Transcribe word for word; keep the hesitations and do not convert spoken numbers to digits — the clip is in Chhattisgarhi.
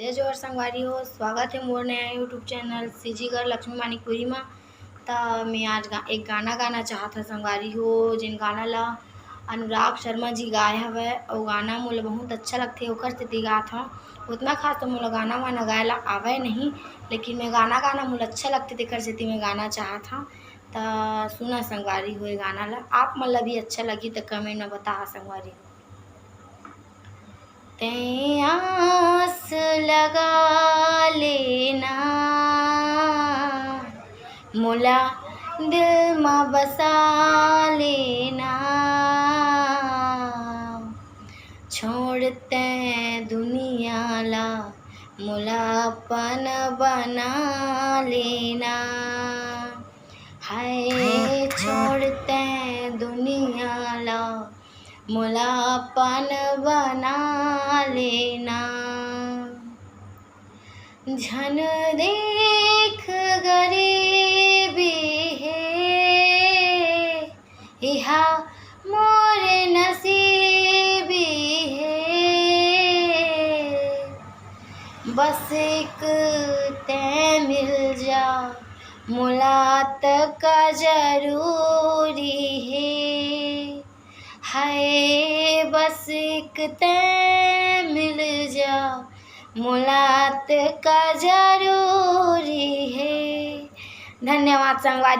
जय जोहार संगवारी हो, स्वागत हे मोर नया YouTube चैनल सीजी घर लक्ष्मी मानिकपुरी मा। त मैं आज गा-, एक गाना गाना चाहत हंव संगवारी हो, जेन गाना ला अनुराग शर्मा जी गाए हवय। अउ गाना मोला बहुत अच्छा लगथे, ओकर सेती गात हंव। उतना खास तो मोला गाना वाना गाए ला आवय नहीं, लेकिन मैं गाना गाना मोला अच्छा लगथे, तेकर सेती मैं गाना चाहत हंव। त सुना संगवारी हो ये गाना ला, आप मन ला भी अच्छा लगही त comment में बताहा संगवारी हो। तैं आस लगा लेना, मोला दिल म बसा लेना। छोड़ तैं दुनिया ला, मोला अपन बना लेना। हाय, छोड़ तैं दुनिया ला, मोला अपन बना लेना। झन देख गरीबी हे, इहा मोर नसीबी हे। बस एक तैं मिल जा, मोला तका जरूरी हे। हाय, बस एक तैं मिल जा, मोला तका जरूरी हे। धन्यवाद संगवारी।